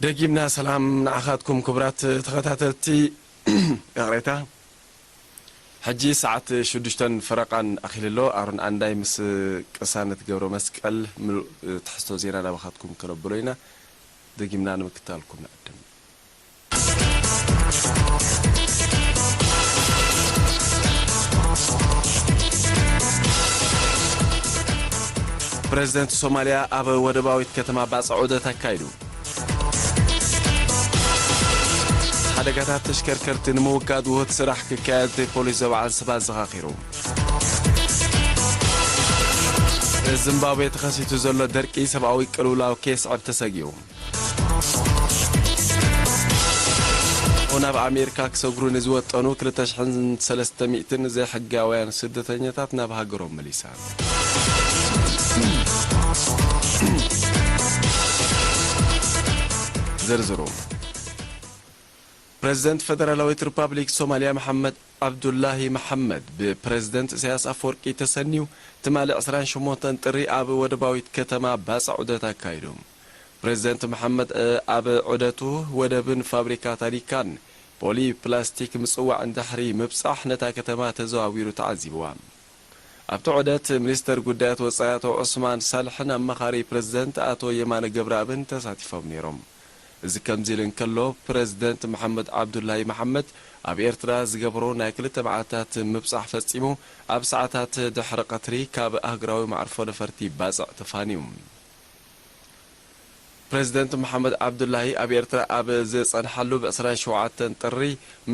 ደጊምና ሰላም ንዓኻትኩም ክቡራት ተኸታተልቲ። ይቕሬታ። ሕጂ ሰዓት ሽዱሽተን ፈረቓን ኣኺሉ ኣሎ። ኣሮን ኣንዳይ ምስ ቅሳነት ገብረ መስቀል ምሉእ ትሕዝቶ ዜና ናባኻትኩም ከነብሎ ኢና። ደጊምና ንምክታልኩም ንዕድም። ፕረዚደንት ሶማልያ ኣብ ወደባዊት ከተማ ባጽዕ ዑደት ኣካይዱ። ሓደጋታት ተሽከርከርቲ ንምውጋድ ውሁድ ስራሕ ክካየድ ፖሊስ ዞባ ዓንሰባ ኣዘኻኺሩ። ዚምባብዌ ተኸሲቱ ዘሎ ደርቂ ሰብኣዊ ቅልውላው ከየስዕብ ተሰጊኡ። ናብ ኣሜሪካ ክሰግሩ ንዝወጠኑ ክልተ ሽሕን ሰለስተ ሚእትን ዘይሕጋውያን ስደተኛታት ናብ ሃገሮም መሊሳ። ዝርዝሩ። ፕረዚደንት ፈደራላዊት ሪፓብሊክ ሶማልያ መሓመድ ዓብዱላሂ መሓመድ ብፕረዚደንት ኢሳያስ ኣፈወርቂ ተሰንዩ ትማሊ ዕስራን ሸሞንተን ጥሪ ኣብ ወደባዊት ከተማ ባጽዕ ዑደት ኣካይዱ። ፕረዚደንት መሓመድ፣ እ፣ ኣብ ዑደቱ ወደብን ፋብሪካ ታኒካን ፖሊ ፕላስቲክ ምጽዋዕ እንድሕሪ ምብጻሕ ነታ ከተማ ተዘዋዊሩ ተዓዚብዋ። ኣብቲ ዑደት ሚኒስተር ጉዳያት ወጻኢ ኣቶ ዑስማን ሳልሕን ኣማኻሪ ፕረዚደንት ኣቶ የማነ ገብረኣብን ተሳቲፎም ነይሮም። እዚ ከምዚ ኢሉ እንከሎ፣ ፕረዚደንት መሓመድ ዓብዱላሂ መሓመድ ኣብ ኤርትራ ዝገበሮ ናይ ክልተ መዓልታት ምብጻሕ ፈጺሙ፣ ኣብ ሰዓታት ድሕሪ ቀትሪ ካብ ኣህጉራዊ መዕርፎ ነፈርቲ ባጽዕ ተፋንዩ። ፕረዚደንት መሓመድ ዓብዱላሂ ኣብ ኤርትራ ኣብ ዝጸንሓሉ፣ ብ ዕስራን ሸውዓተን ጥሪ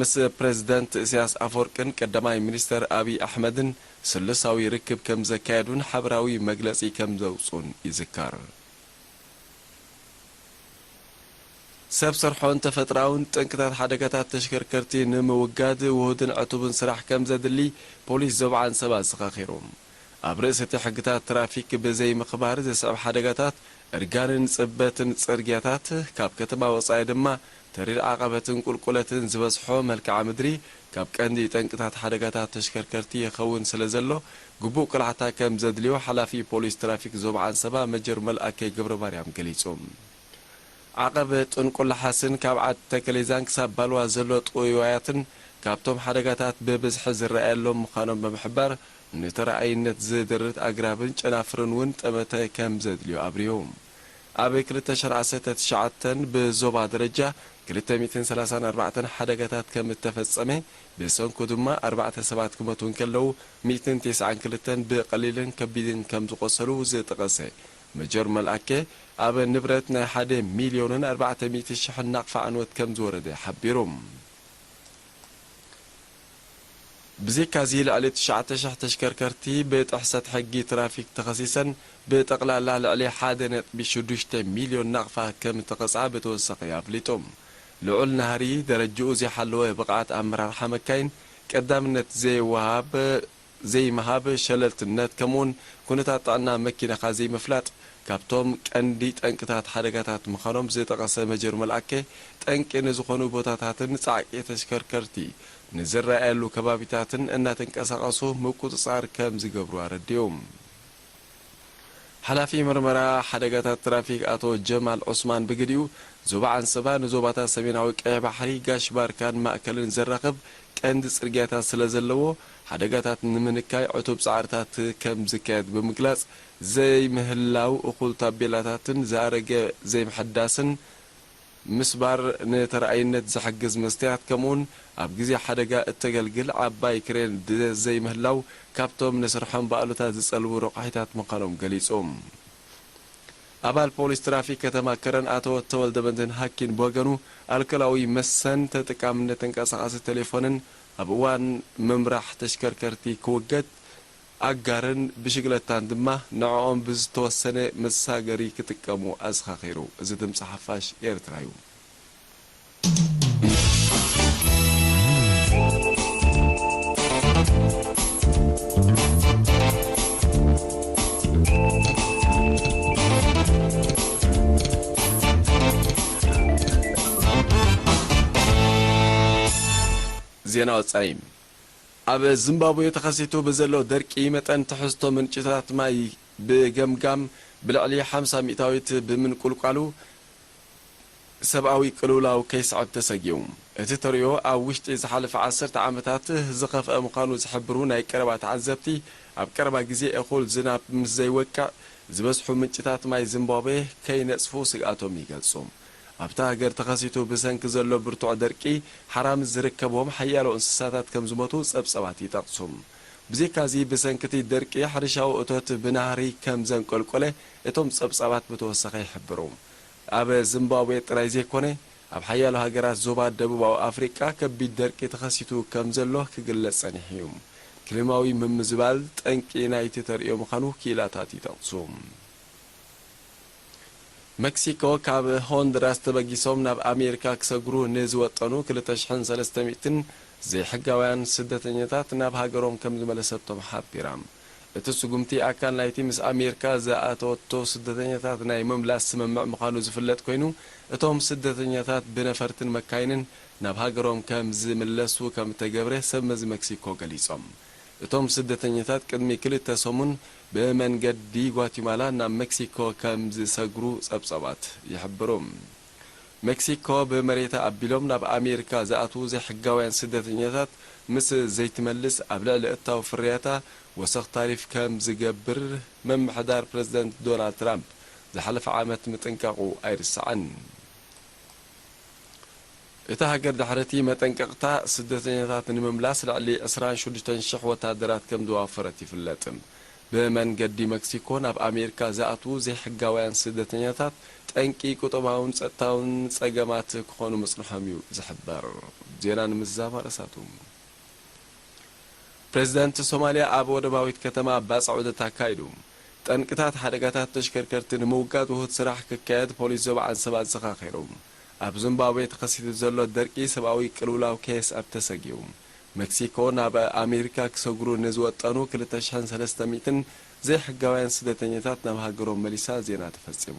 ምስ ፕረዚደንት ኢሳያስ ኣፈወርቅን ቀዳማይ ሚኒስተር ኣብይ ኣሕመድን ስሉሳዊ ርክብ ከም ዘካየዱን ሓበራዊ መግለጺ ከም ዘውጽኡን ይዝከር። ሰብ ሰርሖን ተፈጥራውን ጠንቅታት ሓደጋታት ተሽከርከርቲ ንምውጋድ ውሁድን ዕቱብን ስራሕ ከም ዘድሊ ፖሊስ ዞባ ዓንሰባ ኣዘኻኺሩ። ኣብ ርእሲ እቲ ሕግታት ትራፊክ ብዘይምኽባር ዝስዕብ ሓደጋታት፣ እርጋንን ጽበትን ጽርግያታት፣ ካብ ከተማ ወጻኢ ድማ ተሪር ዓቐበትን ቁልቁለትን ዝበዝሖ መልክዓ ምድሪ ካብ ቀንዲ ጠንቅታት ሓደጋታት ተሽከርከርቲ ይኸውን ስለ ዘሎ፣ ግቡእ ቆላሕታ ከም ዘድልዮ ሓላፊ ፖሊስ ትራፊክ ዞባ ዓንሰባ መጀር መልኣከ ገብረ ማርያም ገሊጹ። ዓቐብ ጥንቁላሓስን ካብ ዓዲ ተከሌዛን ክሳብ ባልዋ ዘሎ ጥውይዋያትን ካብቶም ሓደጋታት ብብዝሒ ዝረኣየሎም ምዃኖም ብምሕባር፣ ንተረኣይነት ዝድርት ኣግራብን ጨናፍርን እውን ጠመተ ከም ዘድልዮ ኣብሪሁ። ኣብ ክልተ ሽሕን ዓሰርተ ትሽዓተን ብዞባ ደረጃ ክልተ ሚእትን ሰላሳን ኣርባዕተን ሓደጋታት ከም እተፈጸመ፣ ብሰንኩ ድማ ኣርባዕተ ሰባት ክሞቱ እንከለዉ፣ ሚእትን ተስዓን ክልተን ብቐሊልን ከቢድን ከም ዝቖሰሉ ዝጠቐሰ መጀር መልኣከ፣ ኣብ ንብረት ናይ ሓደ ሚልዮንን ኣርባዕተ ሚእቲ ሽሕን ናቕፋ ዕንወት ከም ዝወረደ ሓቢሩ። ብዘይካዚ፣ ልዕሊ ትሽዓተ ሽሕ ተሽከርከርቲ ብጥሕሰት ሕጊ ትራፊክ ተኸሲሰን ብጠቕላላ ልዕሊ ሓደ ነጥቢ ሽዱሽተ ሚልዮን ናቕፋ ከም እተቐጽዓ ብተወሳኺ ኣፍሊጡ። ልዑል ናህሪ፣ ደረጅኡ ዘይሓለወ ብቕዓት ኣመራርሓ መካይን፣ ቀዳምነት ዘይወሃብ ዘይምሃብ፣ ሸለልትነት፣ ከምኡውን ኩነታት ጥዕና መኪናኻ ዘይምፍላጥ፣ ካብቶም ቀንዲ ጠንቅታት ሓደጋታት ምዃኖም ዝጠቐሰ መጀር መልኣከ፣ ጠንቂ ንዝኾኑ ቦታታትን ጻዕቂ ተሽከርከርቲ ንዝረኣየሉ ከባቢታትን እናተንቀሳቐሱ ምቁጽጻር ከም ዝገብሩ ኣረዲኡ። ሓላፊ መርመራ ሓደጋታት ትራፊክ ኣቶ ጀማል ዑስማን ብግዲኡ፣ ዞባ ዓንሰባ ንዞባታት ሰሜናዊ ቀይሕ ባሕሪ፣ ጋሽ ባርካን ማእከልን ዘራኽብ ቀንዲ ጽርግያታት ስለ ዘለዎ፣ ሓደጋታት ንምንካይ ዕቱብ ጻዕርታት ከም ዝካየድ ብምግላጽ፣ ዘይምህላው እኹል ታቤላታትን ዝኣረገ ዘይምሕዳስን ምስባር፣ ንተረኣይነት ዝሕግዝ መስትያት፣ ከምኡውን ኣብ ግዜ ሓደጋ እተገልግል ዓባይ ክሬን ዘይምህላው፣ ካብቶም ንስርሖም ብኣሉታ ዝጸልዉ ረቋሒታት ምዃኖም ገሊጹ። ኣባል ፖሊስ ትራፊክ ከተማ ከረን ኣቶ ተወልደመድህን ሃኪን ብወገኑ፣ ኣልኮላዊ መስተን ተጠቃምነት ተንቀሳቓሲ ቴሌፎንን ኣብ እዋን ምምራሕ ተሽከርከርቲ ክውገድ፣ ኣጋርን ብሽግለታን ድማ ንዕኦም ብዝተወሰነ መሳገሪ ክጥቀሙ ኣዘኻኺሩ። እዚ ድምጺ ሓፋሽ ኤርትራ እዩ። ዜና ወጻኢ። ኣብ ዚምባብዌ ተኸሲቱ ብዘሎ ደርቂ፣ መጠን ትሕዝቶ ምንጭታት ማይ ብገምጋም ብልዕሊ ሓምሳ ሚእታዊት ብምንቁልቋሉ፣ ሰብኣዊ ቅልውላው ከይስዕብ ተሰጊኡ። እቲ ተርእዮ ኣብ ውሽጢ ዝሓለፈ ዓሰርተ ዓመታት ዝኸፍአ ምዃኑ ዝሕብሩ ናይ ቀረባ ተዓዘብቲ፣ ኣብ ቀረባ ግዜ እኹል ዝናብ ምስ ዘይወቅዕ፣ ዝበዝሑ ምንጭታት ማይ ዚምባብዌ ከይነጽፉ ስግኣቶም ይገልጹ። ኣብታ ሃገር ተኸሲቱ ብሰንኪ ዘሎ ብርቱዕ ደርቂ፣ ሓራምዝ ዝርከብዎም ሓያሎ እንስሳታት ከም ዝሞቱ ጸብጸባት ይጠቕሱ። ብዘይካዚ፣ ብሰንኪ እቲ ደርቂ፣ ሕርሻዊ እቶት ብናህሪ ከም ዘንቆልቆለ እቶም ጸብጻባት ብተወሳኺ ይሕብሩ። ኣብ ዚምባብዌ ጥራይ ዘይኮነ፣ ኣብ ሓያሎ ሃገራት ዞባ ደቡባዊ ኣፍሪቃ ከቢድ ደርቂ ተኸሲቱ ከም ዘሎ ክግለጽ ጸኒሑ እዩ። ክሊማዊ ምምዝባል ጠንቂ ናይቲ ተርእዮ ምዃኑ ክኢላታት ይጠቕሱ። መክሲኮ፣ ካብ ሆንዱራስ ተበጊሶም ናብ ኣሜሪካ ክሰግሩ ንዝወጠኑ ክልተ ሽሕን ሰለስተ ሚእትን ዘይሕጋውያን ስደተኛታት ናብ ሃገሮም ከም ዝመለሰቶም ሓቢራ። እቲ ስጉምቲ ኣካል ናይቲ ምስ ኣሜሪካ ዝኣተወቶ ስደተኛታት ናይ ምምላስ ስምምዕ ምዃኑ ዝፍለጥ ኮይኑ፣ እቶም ስደተኛታት ብነፈርትን መካይንን ናብ ሃገሮም ከም ዝምለሱ ከም እተገብረ ሰብ መዚ መክሲኮ ገሊጾም። እቶም ስደተኛታት ቅድሚ ክልተ ሰሙን ብመንገዲ ጓቲማላ ናብ መክሲኮ ከም ዝሰግሩ ጸብጻባት ይሕብሩ። መክሲኮ ብመሬታ ኣቢሎም ናብ ኣሜሪካ ዝኣትዉ ዘይሕጋውያን ስደተኛታት ምስ ዘይትመልስ፣ ኣብ ልዕሊ እታው ፍርያታ ወሰኽ ታሪፍ ከም ዝገብር ምምሕዳር ፕረዚደንት ዶናልድ ትራምፕ ዝሓለፈ ዓመት ምጥንቃቑ ኣይርሳዕን። እታ ሃገር ድሕሪ እቲ መጠንቀቕታ፣ ስደተኛታት ንምምላስ ልዕሊ ዕስራን ሽዱሽተን ሽሕ ወታደራት ከም ዘዋፈረት ይፍለጥ። ብመንገዲ መክሲኮ ናብ ኣሜሪካ ዝኣትዉ ዘይሕጋውያን ስደተኛታት ጠንቂ ቁጠባውን ጸጥታውን ጸገማት ክኾኑ ምጽንሖም እዩ ዝሕበር። ዜና ንምዝዛም ኣርእስታቱ። ፕሬዚደንት ሶማልያ ኣብ ወደባዊት ከተማ ባጽዕ ዑደት ኣካይዱ። ጠንቅታት ሓደጋታት ተሽከርከርቲ ንምውጋድ ውሁድ ስራሕ ክካየድ ፖሊስ ዞባ ዓንሰባ ኣዘኻኺሩ። ኣብ ዚምባብዌ ተኸሲቱ ዘሎ ደርቂ ሰብኣዊ ቅልውላው ከየስዕብ ተሰጊኡ። መክሲኮ፣ ናብ ኣሜሪካ ክሰግሩ ንዝወጠኑ ክልተ ሽሕን ሰለስተ ሚእትን ዘይሕጋውያን ስደተኛታት ናብ ሃገሮም መሊሳ። ዜና ተፈጺሙ።